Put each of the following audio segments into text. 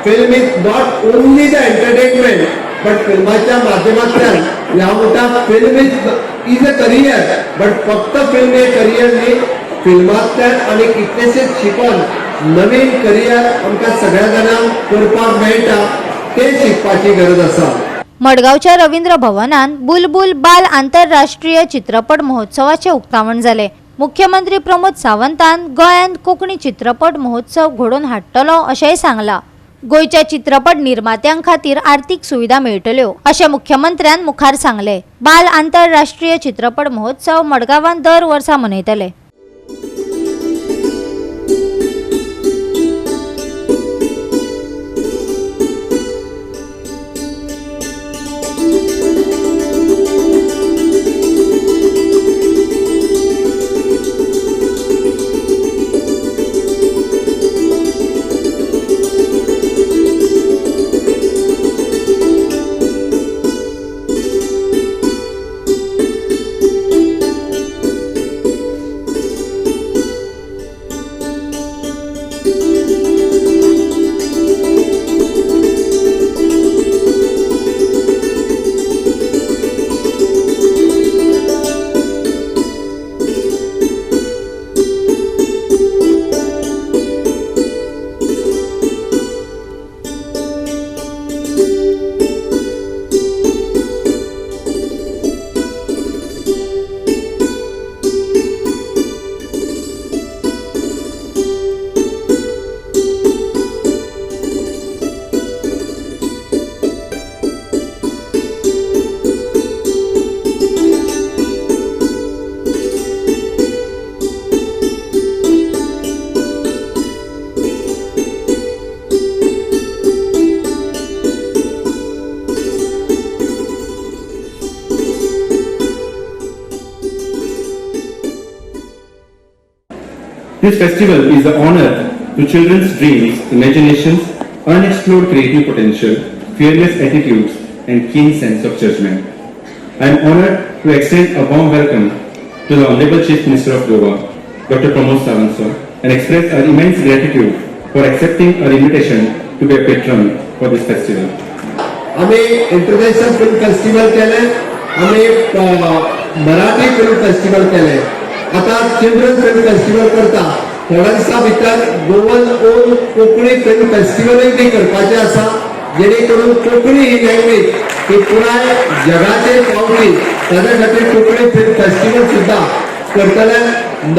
Film is not only the entertainment, but फिल्माच्या माध्यमांतल्यान ह्या म्हणटा, film is a career, but फक्त फिल्म हे करियर न्ही. फिल्मांतल्यान आनी कितलेशेच शिकोन नवीन करियर आमकां सगळ्या जाणांक करपाक मेळटा, तें शिकपाची गरज आसा. मडगांवच्या रवींद्र भवनान बुलबुल बाल आंतरराष्ट्रीय चित्रपट महोत्सवाचे उक्तावण जालें. मुख्यमंत्री प्रमोद सावंतान गोंयांत कोंकणी चित्रपट महोत्सव घडोवन हाडटलो अशेंय सांगलां. गोंयच्या चित्रपट निर्मात्यां खातीर आर्थिक सुविधा मेळटल्यो अशें मुख्यमंत्र्यान मुखार सांगलें. बाल आंतरराष्ट्रीय चित्रपट महोत्सव मडगांवांत दर वर्सा मनयतले. This festival is the honor to children's dreams, imaginations, unexplored creative potential, fearless attitudes, and keen sense of judgment. I am honored to extend a warm welcome to the Honorable Chief Minister of Goa, Dr. Pramod Sawant sir, and express our immense gratitude for accepting our invitation to be a patron for this festival. आम्ही international film festival केले, आम्ही Marathi film festival केले, आता children film festival करता. थोड्या दिसां भितर Goan own Konkani film फेस्टिवलूय बी करपाचें आसा, जेणे करून कोंकणी ही लँग्वेज ही पुराय जगाचेर पावची. ताज्या खातीर कोंकणी फिल्म फेस्टिवल सुद्दां करतले.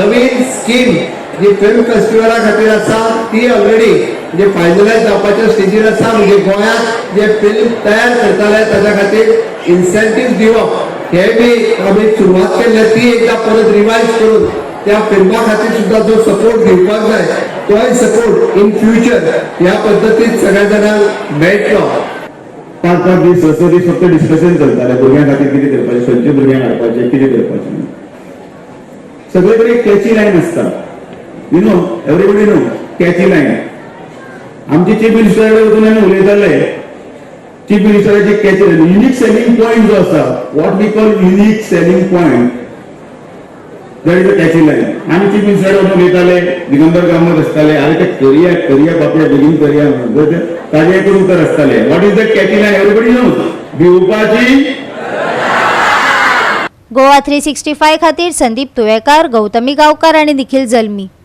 नवीन स्कीम जी फिल्म फेस्टिवला खातीर आसा, ती ऑलरेडी म्हणजे फायनलायज जावपाच्या स्टेजीर आसा. म्हणजे गोंयांत जे फिल्म तयार करताले, ताच्या खातीर इन्सेंटीव दिवप हे बी आमी सुरवात केल्ले. ती एकदा परत रिवायज करून त्या फिल्मा खातीर सुद्दां जो सपोर्ट दिवपाक जाय, तोय सपोर्ट इन फ्युचर ह्या पद्दतीन सगळ्या जाणांक मेळटलो. पांच पांच दीस, स स दीस फक्त डिस्कशन चलतालें, भुरग्यां खातीर कितें करपाचें, खंयच्या भुरग्यांक हाडपाचें, कितें करपाचें. सगळे कडेन एक कॅची लायन आसता. Everybody know catchy line. आमचे चीफ मिनिस्टर कडेन वचून आमी उलयताले. चीफ मिनिस्टराची catchy line, unique selling point जो आसा, what we call unique selling point, that is a catchy line. आमी चीफ मिनिस्टर वचून उलयताले, दिगंबर कामत आसताले. अरे, ते करुया, करुया बापया, बेगीन करुया म्हणून. ताजे एकूच उतर आसताले. What is that catchy line? Everybody knows. भिवपाची Goa 365 खातीर संदीप तुवेकार, गौतमी गांवकार आणि निखिल जल्मी.